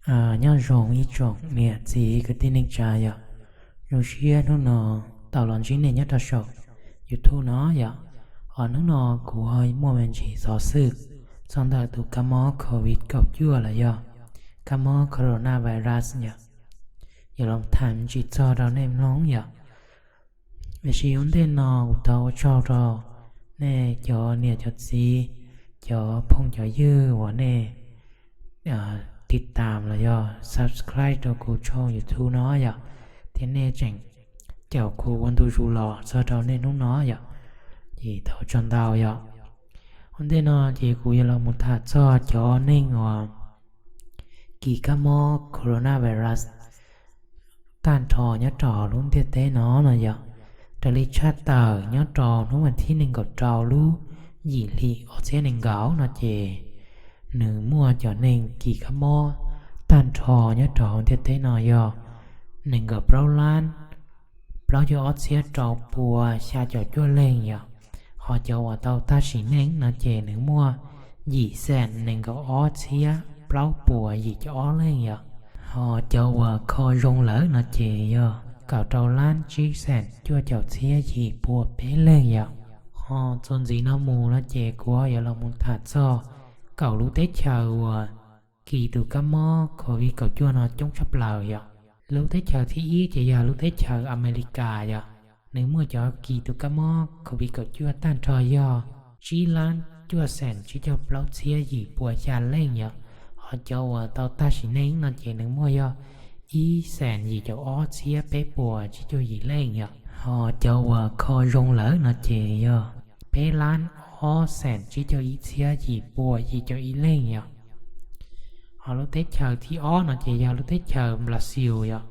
Nyob zoo ib tsoom niam txiv kwv tij neej tsa yom. Zoo siab hnub no tau los ntsib nej nyob rau saum YouTube no yom. Hos hnub no kuv ho muaj me ntsis xov xwm txog ntawm tus kab mob covid kaum cuaj los yog kab mob coronavirus yom. Yuav los tham me ntsis txog rau nej mloog yom. Tiam sis ua ntej no kuv thov ua tsaug rau nej cov niam cov txiv, cov phooj cov ywg uas nej tiv tam los yog subscribe rau kuv tshooj YouTube no yom, thiab nej tseem caum kuv ua ntu zus los txog rau nej hnub no yom, ces thov ua tsaug ntau yom. Ua ntej no ces kuv yuav los mus tham txog cov neeg uas kis kab mob coronavirus tag nrho nyob rau lub ntiaj teb no no yom. Raws li tshaj tawm nyob rau hnub vas thib nees nkaum rau lub yim hlis ob txhiab nees nkaum no ces nws muaj cov neeg kis kab mob tag nrho nyob rau hauv ntiaj teb no yog nees nkaum plaub lab plaub caug ob txhiab rau pua xya caum cuaj leeg yom. Hos cov uas tau tag sim neej no ces nws muaj yim xees nees nkaum ob txhiab plaub puas yim caum ob leej yom. Hos cov uas kho zoo lawm no ces yog kaum rau lab tsib xees cuaj caum txhiab yim pua peb leeg yom. Hos txuas ntxiv no mus no ces kuv yuav los mus tham txog kaum lub teb chaws uas kis tus kab mob covid kaum cuaj no coob tshaj plaws yom. Lub teb chaws thib ib ces yog lub teb chaws Amelikas yom. Nws muaj cov kis tus kab mob covid kaum cuaj tag nrho yog tsib lab cuaj xees tsib caug plaub txhiab yim pua xya leej yom. Hos cov uas tau tag sim neej no ces nws muaj yog ib xees yim caum ob txhiab peb puas tsib caug yim leej yom. Hos cov uas kho zoo lawm no ces yog peb lab ob xees tsib caug ib txhiab yim pua yim caum ib leej yom. Hos lub teb chaws thib ob no ces yog lub teb chaws Brazil yom.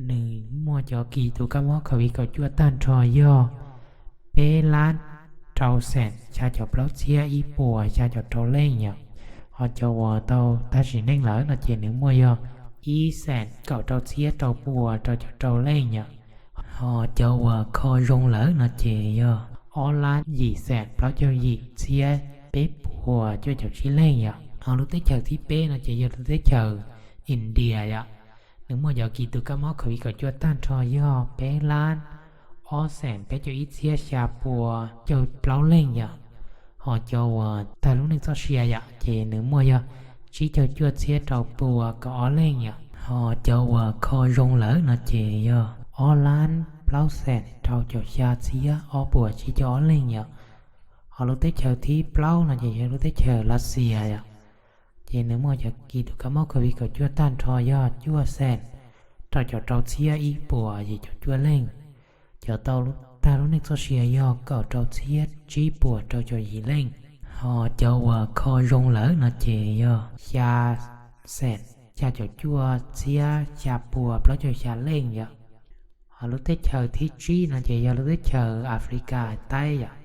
Nws muaj cov kis tus kab mob covid kaum cuaj tag nrho yog peb lab rau xees xya caum plaub txhiab ib puas xya caum rau leej yom. Hos cov uas tau tag sim neej lawm no ces nws muaj yog ib xees kaum rau txhiab rau puas rau caum rau leej yom. Hos cov uas kho zoo lawm no ces yog ob lab yim xees plaub caug yim txhiab peb puas cuaj caum tsib leej yom. Hos lub teb chaws thib peb no ces yog lub teb chaws India yom. Nws muaj cov kis tus kab mob covid kaum cuaj tag nrho yog peb lab ob xees peb caug ib txhiab xya pua caug plaub leej yom. Hos cov uas tag lub neej txoj sia yom ces nws muaj yog tsib caug cuaj txhiab rau pua kaum ob leej yom. Hos cov uas kho zoo lawm no ces yog ob lab plaub xees rau caum xya txhiab ob puas tsib caug ob leej yom. Hos lub teb chaws thib plaub no ces yog lub teb chaws Lav Xias yom. Ces nws muaj cov kis tus kab mob covid kaum cuaj tag nrho yog cuaj xees rau caum rau txhiab ib puas yim caum cuaj leej. Cov tau tag lub neej txoj sia yog kaum rau txhiab tsib puas rau caum yim leej. Hos cov uas kho zoo lawm no ces yog xya xees xya caum cuaj txhiab xya pua plaub caug xya leej yom. Hos lub teb chaws thib tsib no ces yog lub teb chaws Africa taib yom,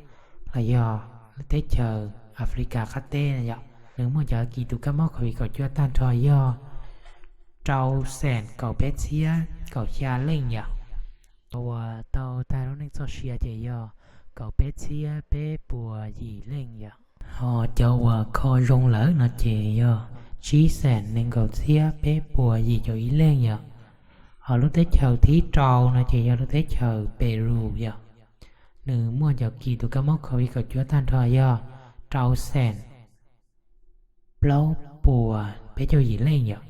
los yog lub teb chaws Africa qab teb yom. Nws muaj cov kis tus kab mob covid kaum cuaj tag nrho yog rau xees kaum peb txhiab kaum xya leej yom. Uas tau tag lub neej txoj sia ces yog kaum peb txhiab peb puas yim leej yom. Hos cov uas kho zoo lawm no ces yog tsib xees nees nkaum txhiab peb puas yim caum ib leej yom. Hos lub teb chaws thib rau no ces yog lub teb chaws Peru yom. Nws muaj cov kis tus kab mob covid kaum cuaj tag nrho yog rau xees plaub puas peb caug yim leej yom.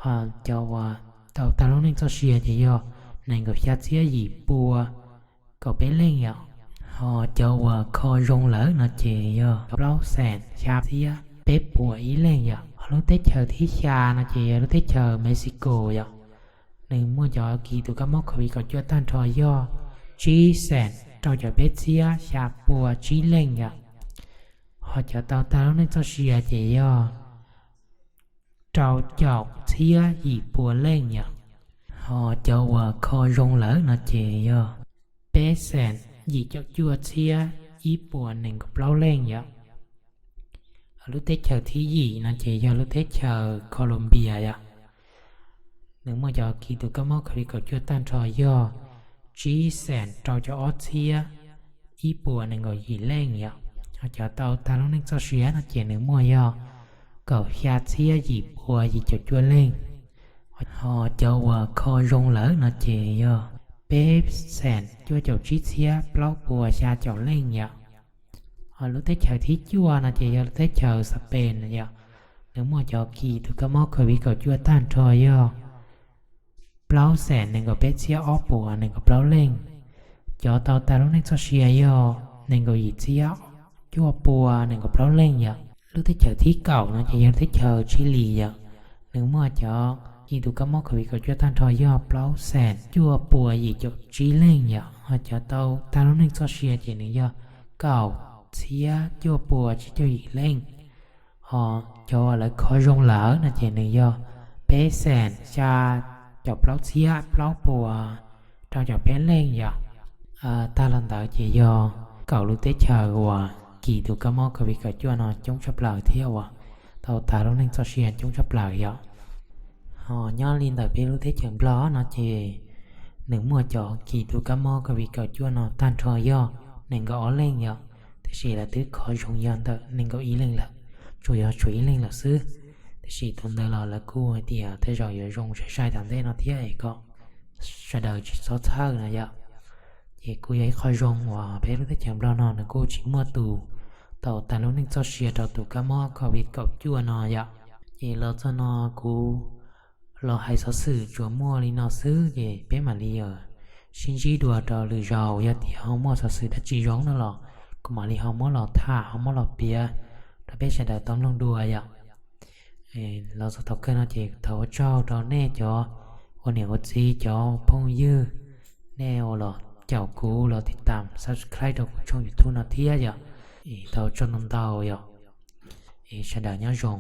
Hos cov uas tau tag lub neej txoj sia ces yog nees nkaum xya txhiab yim pua kaum peb leej yom. Hos cov uas kho zoo lawm no ces yog plaub xees xya txhiab peb puas ib leej yom. Hos lub teb chaws thib xya no ces yog lub teb chaws Mexico yom. Nws muaj cov kis tus kab mob covid kaum cuaj tag nrho yog tsib xees rau caum peb txhiab xya pua tsib leej yom. Hos cov tau tag lub neej txoj sia ces yog rau caum txhiab yim pua leej yom. Hos cov uas kho zoo lawm no ces yog peb xees yim caum cuaj txhiab ib puas nees nkaum plaub leej yom. Lub teb chaws thib yim no ces yog lub teb chaws Colombia yom. Nws muaj cov kis tus kab mob covid kaum cuaj tag nrho yog tsib xees rau caum ob txhiab ib puas nees nkaum yim leej yom. Hos cov tau tag lub neej txoj sia no ces nws muaj yog kaum xya txhiab yim pua yim caum cuaj leej. Ho cov uas kho zoo lawm no ces yog peb xees cuaj caum tsib txhiab plaub pua xya caum leej yom. Ho lub teb chaws thib cuaj no ces yog lub teb chaws Spain yom. Nws muaj cov kis tus kab mob COVID kaum cuaj tag nrho yog plaub xees nees nkaum peb txhiab ob puas nees nkaum plaub leej. Cov tau tag lub neej txoj sia yog nees nkaum yim txhiab cuaj pua nees nkaum plaub leej yom. Lub teb chaws thib kaum no ces yog lub teb chaws Chile yom. Nws muaj cov kis tus kab mob COVID kaum cuaj tag nrho yog plaub xees cuaj pua yim caum tsib leej yom. Ho cov tau tag lub neej txoj sia ces nws yog kaum txhiab cuaj pua tsib caug yim leej. Ho cov uas lawv kho zoo lawm no ces nws yog peb xees xya caum plaub txhiab plaub pua rau caum peb leej yom. Tag los ntawd ces yog kaum lub teb chaws uas kis tus kab mob COVID kaum cuaj no coob tshaj plaws thiab uas tau tag lub neej txoj sia coob tshaj plaws yom. Ho nyob li ntawm peb lub teb chaws Nplog no ces nws muaj cov kis tus kab mob COVID kaum cuaj no tag nrho yog nees nkaum ob leej yom. Tiam sis lawv twb kho zoo yog ntawm nees nkaum ib leej lawm, tsuas yog tshuav ib leej lawm xwb. Tiam sis tus ntawd los lawv kuj hais tias tej zaum yuav zoo sai sai tom ntej no thiab es kom sawv daws tsis txhob txhawj no yom. Ces kuj yog ib qho zoo uas peb lub teb chaws Nplog no nws kuj tsis muaj tus tau tag lub neej txoj sia rau tus kab mob COVID kaum cuaj no yom. Ces los txog no kuv los hais xov xwm tsuas muaj li no xwb ces peb mam li sib ntsib dua rau lwm zaus. Yog tias ho muaj xov xwm dab tsi zoo no los kuv mam li ho muab los tham ho muab los piav rau peb sawv daws tau mloog dua yom. Los txog thaum kawg no ces thov ua tsaug rau nej cov ua niam ua txiv cov phooj ywg, nej uas los caum kuv los tiv tam subscribe rau kuv tshooj YouTube no thiab yom. Thov ua tsaug ntau ntau yom. Sawv daws nyob zoo.